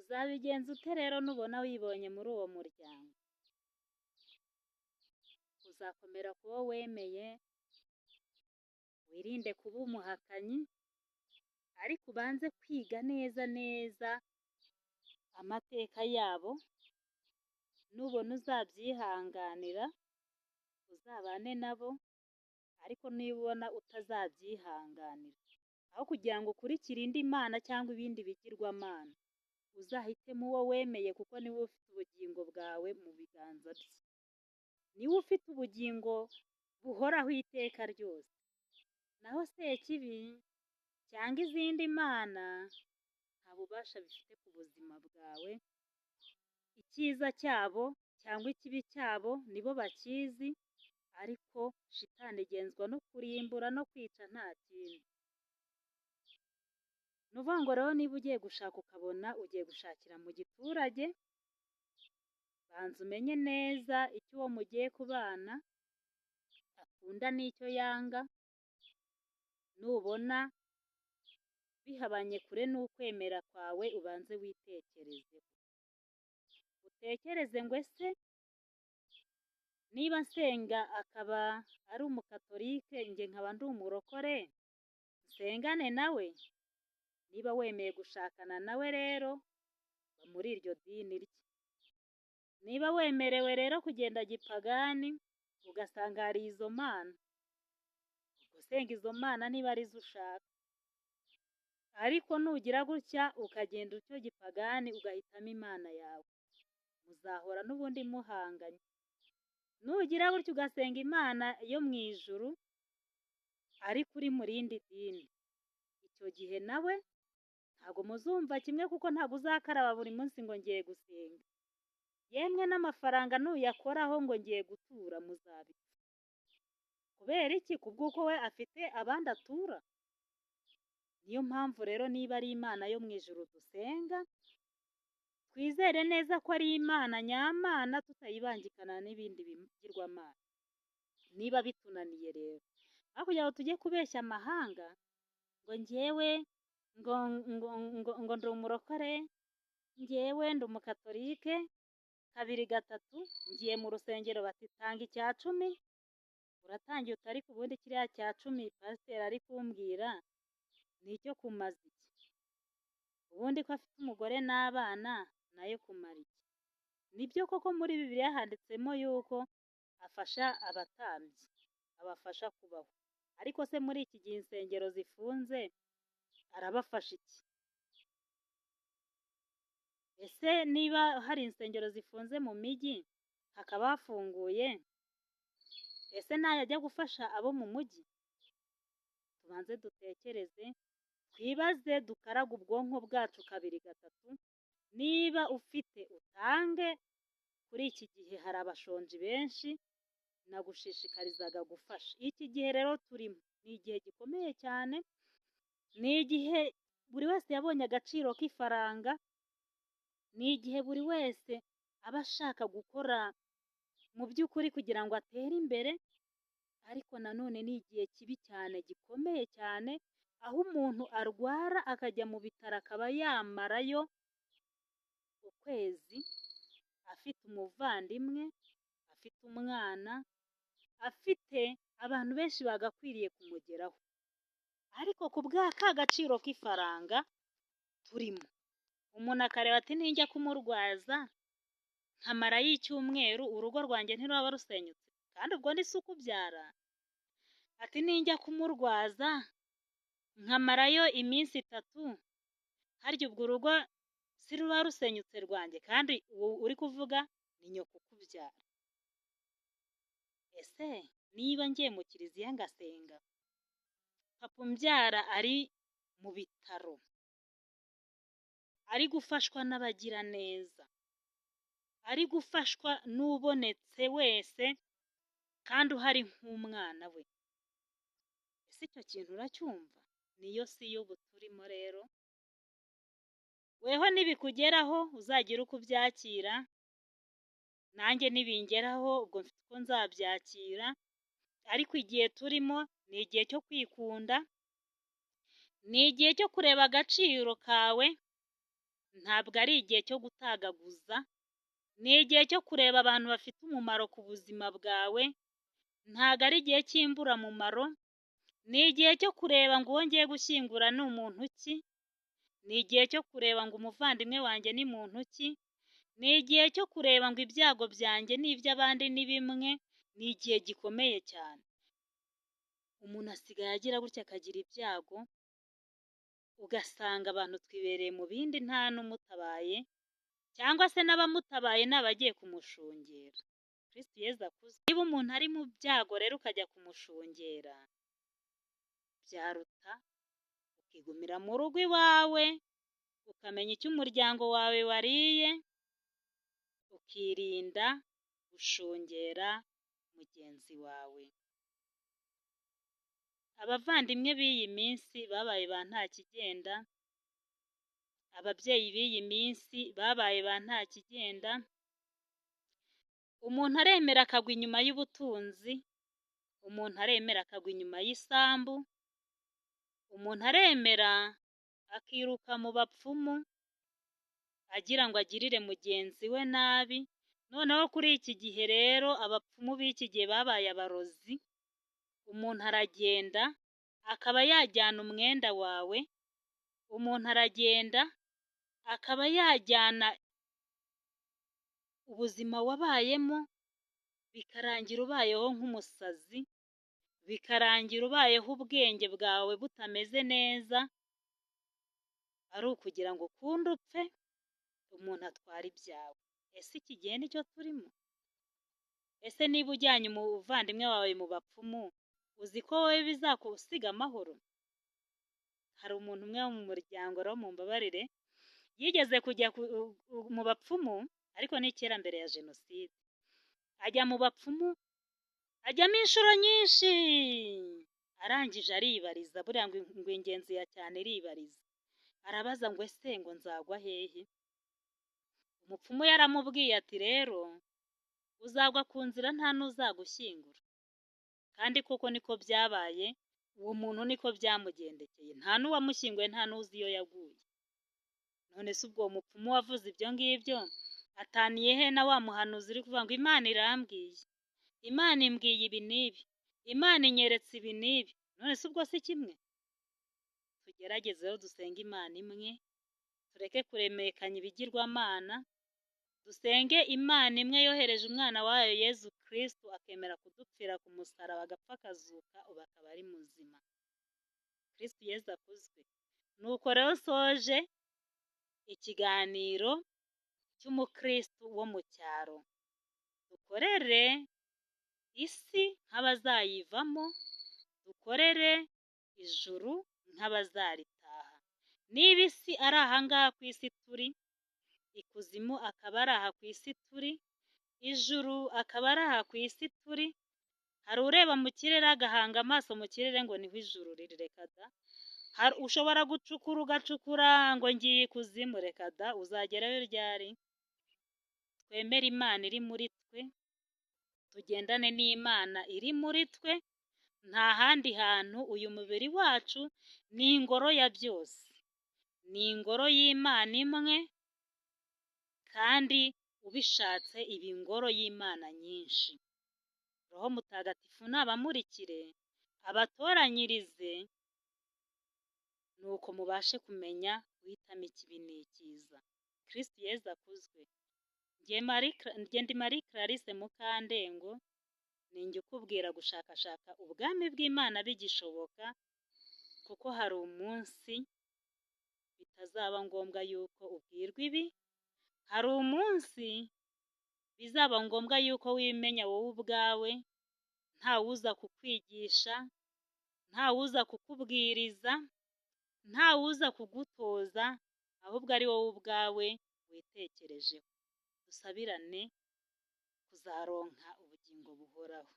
Uzabigenza ute rero nubona wibonye muri uwo muryango? Uzakomera ku wo wemeye, wirinde kuba umuhakanyi, ariko ubanze kwiga neza neza amateka yabo, nubona uzabyihanganira uzabane nabo, ariko niba ubona utazabyihanganira, aho kugira ngo ukurikire indi mana cyangwa ibindi bigirwamana, uzahitemo uwo wemeye kuko niwe ufite ubugingo bwawe mu biganza bye. Niwe ufite ubugingo buhoraho iteka ryose. Naho Sekibi cyangwa izindi mana nta bubasha bifite ku buzima bwawe, icyiza cyabo cyangwa ikibi cyabo nibo bakizi, ariko shitani igenzwa no kurimbura no kwica nta kindi. Ni ukuvuga ngo rero niba ugiye gushaka ukabona ugiye gushakira mu giturage, banza umenye neza icyo uwo mugiye kubana akunda n'icyo yanga, nubona bihabanye kure n'ukwemera kwawe ubanze witekerezeho. Utekereze ngo ese niba nsenga akaba ari umukatolike njye nkaba ndi umurokore, nsengane nawe? Niba wemeye gushakana nawe rero, ba muri iryo dini rye. Niba wemerewe rero kugenda gipagani, ugasanga hari izo mana, ubwo senga izo mana niba arizo ushaka. Ariko nugira gutya ukagenda utyo gipagani ugahitamo imana yawe, muzahora n'ubundi muhanganye. Nugira gutya ugasenga Imana yo mu ijuru, ariko uri mu rindi dini, icyo gihe nawe ntabwo muzumva kimwe kuko ntabwo uzakaraba buri munsi ngo ngiye gusenga. Yemwe n'amafaranga nuyakoraho ngo ngiye gutura muzabipfa. Kubera iki? Kubw'uko we afite abandi atura. Niyo mpamvu rero niba ari Imana yo mu ijuru dusenga, twizere neza ko ari Imana nyamana tutayibangikana n'ibindi bigirwamana. Niba bitunaniye rero, aho kugira ngo tujye kubeshya amahanga ngo njyewe ngo ndi umurokore, njyewe ndi umukatolike, kabiri gatatu ngiye mu rusengero bati tanga icya cumi, uratangiye uti ariko ubundi kiriya cya cumi pasiteri ari kumbwira ni icyo kumaza iki? Ubundi ko afite umugore n'abana nayo kumara iki? Nibyo koko muri Bibiliya handitsemo yuko afasha abatambyi, abafasha kubaho. Ariko se muri iki gihe insengero zifunze arabafasha iki? Ese niba hari insengero zifunze mu mijyi hakaba hafunguye, ese nayo ajya gufasha abo mu mujyi? Tubanze dutekereze, twibaze, dukarage ubwonko bwacu kabiri gatatu, niba ufite utange, kuri iki gihe hari abashonji benshi, nagushishikarizaga gufasha. Iki gihe rero turimo ni igihe gikomeye cyane, ni igihe buri wese yabonye agaciro k'ifaranga, ni igihe buri wese aba ashaka gukora mu by'ukuri kugira ngo atere imbere, ariko nanone ni igihe kibi cyane gikomeye cyane, aho umuntu arwara akajya mu bitaro akaba yamarayo ukwezi, afite umuvandimwe, afite umwana, afite abantu benshi bagakwiriye kumugeraho. Ariko ku bwa ka gaciro k'ifaranga turimo, umuntu akareba ati ninjya kumurwaza nkamarayo icyumweru, urugo rwanjye ntiruraba rusenyutse, kandi ubwo ni se ukubyara, ati ninjya kumurwaza nkamarayo iminsi itatu, harya ubwo urugo si ruba rusenyutse rwanjye, kandi uwo uri kuvuga ni nyoko ukubyara. Ese niba ngiye mu kiliziya ngasenga, papa umbyara ari mu bitaro, ari gufashwa n'abagiraneza, ari gufashwa n'ubonetse wese kandi uhari nk'umwana we, ese icyo kintu uracyumva? Niyo si y'ubu turimo rero, weho nibikugeraho uzagire uko ubyakira, nanjye nibingeraho ubwo mfite uko nzabyakira, ariko igihe turimo ni igihe cyo kwikunda, ni igihe cyo kureba agaciro kawe, Ntabwo ari igihe cyo gutagaguza, ni igihe cyo kureba abantu bafite umumaro ku buzima bwawe, ntabwo ari igihe cy'imburamumaro, ni igihe cyo kureba ngo uwo ngiye gushyingura ni umuntu ki, ni igihe cyo kureba ngo umuvandimwe wanjye ni muntu ki, ni igihe cyo kureba ngo ibyago byanjye n'iby'abandi ni bimwe, ni igihe gikomeye cyane. Umuntu asigaye agira gutya akagira ibyago, ugasanga abantu twibereye mu bindi nta n'umutabaye, cyangwa se n'abamutabaye ni abagiye kumushungera. Kristu Yezu akuzwe. Niba umuntu ari mu byago rero ukajya kumushungera, byaruta ukigumira mu rugo iwawe, ukamenya icyo umuryango wawe wariye, ukirinda gushungera mugenzi wawe. Abavandimwe b'iyi minsi babaye ba ntakigenda, ababyeyi b'iyi minsi babaye ba ntakigenda, umuntu aremera akagwa inyuma y'ubutunzi, umuntu aremera akagwa inyuma y'isambu, umuntu aremera akiruka mu bapfumu agira ngo agirire mugenzi we nabi, noneho kuri iki gihe rero abapfumu b'iki gihe babaye abarozi, umuntu aragenda akaba yajyana umwenda wawe, umuntu aragenda akaba yajyana ubuzima wabayemo, bikarangira ubayeho nk'umusazi, bikarangira ubayeho ubwenge bwawe butameze neza, ari ukugira ngo ukunde upfe, umuntu atware ibyawe. Ese iki gihe nicyo turimo? Ese niba ujyanye umuvandimwe wawe mu bapfumu, uzi ko wowe bizakusiga amahoro? Hari umuntu umwe wo mu muryango rero mumbabarire, yigeze kujya mu bapfumu, ariko ni kera mbere ya jenoside. Ajya mu bapfumu, ajyamo inshuro nyinshi, arangije aribariza, buriya ngo ingenzi ya cyane iribariza. Arabaza ngo ese ngo nzagwa hehe? Umupfumu yaramubwiye ati rero uzagwa ku nzira nta n'uzagushyingura. Kandi koko niko byabaye, uwo muntu niko byamugendekeye, nta n'uwamushyinguye, nta n'uzi iyo yaguye. None se ubwo uwo mupfumu wavuze ibyo ngibyo ataniye he na wa muhanuzi uri kuvuga ngo Imana irambwiye, Imana imbwiye ibi n'ibi, Imana inyeretse ibi n'ibi? None se ubwo si kimwe? Tugerageze rero dusenge Imana imwe, tureke kuremekanya ibigirwamana, dusenge Imana imwe yohereje umwana wayo Yezu Kristu akemera kudupfira ku musaraba agapfa akazuka, ubu akaba ari muzima. Kristu Yezu akuzwe. Nuko rero nsoje ikiganiro cy'umukristu wo mu cyaro. Dukorere isi nk'abazayivamo, dukorere ijuru nk'abazaritaha. Niba isi ari aha ngaha ku isi turi, ikuzimu akaba ari aha ku isi turi, ijuru akaba ari aha ku isi turi, hari ureba mu kirere agahanga amaso mu kirere ngo niho ijuru riri, reka da. Ushobora gucukura ugacukura ngo ngiye ikuzimu, reka da, uzagerayo ryari? Twemere Imana iri muri twe, tugendane n'Imana iri muri twe, nta handi hantu uyu mubiri wacu ni ingoro ya byose, ni ingoro y'Imana imwe, kandi ubishatse iba ingoro y'Imana nyinshi. Roho Mutagatifu nabamurikire, abatoranyirize, nuko mubashe kumenya guhitamo ikibi n'icyiza. Kristu Yezu akuzwe. Njye ndi Marie Clarisse Mukandengo, ninjye ukubwira gushakashaka ubwami bw'Imana bigishoboka, kuko hari umunsi bitazaba ngombwa yuko ubwirwa ibi, hari umunsi bizaba ngombwa yuko wimenya wowe ubwawe, ntawuza kukwigisha, ntawuza kukubwiriza, ntawuza kugutoza, ahubwo ari wowe ubwawe witekerejeho. Dusabirane kuzaronka ubugingo buhoraho.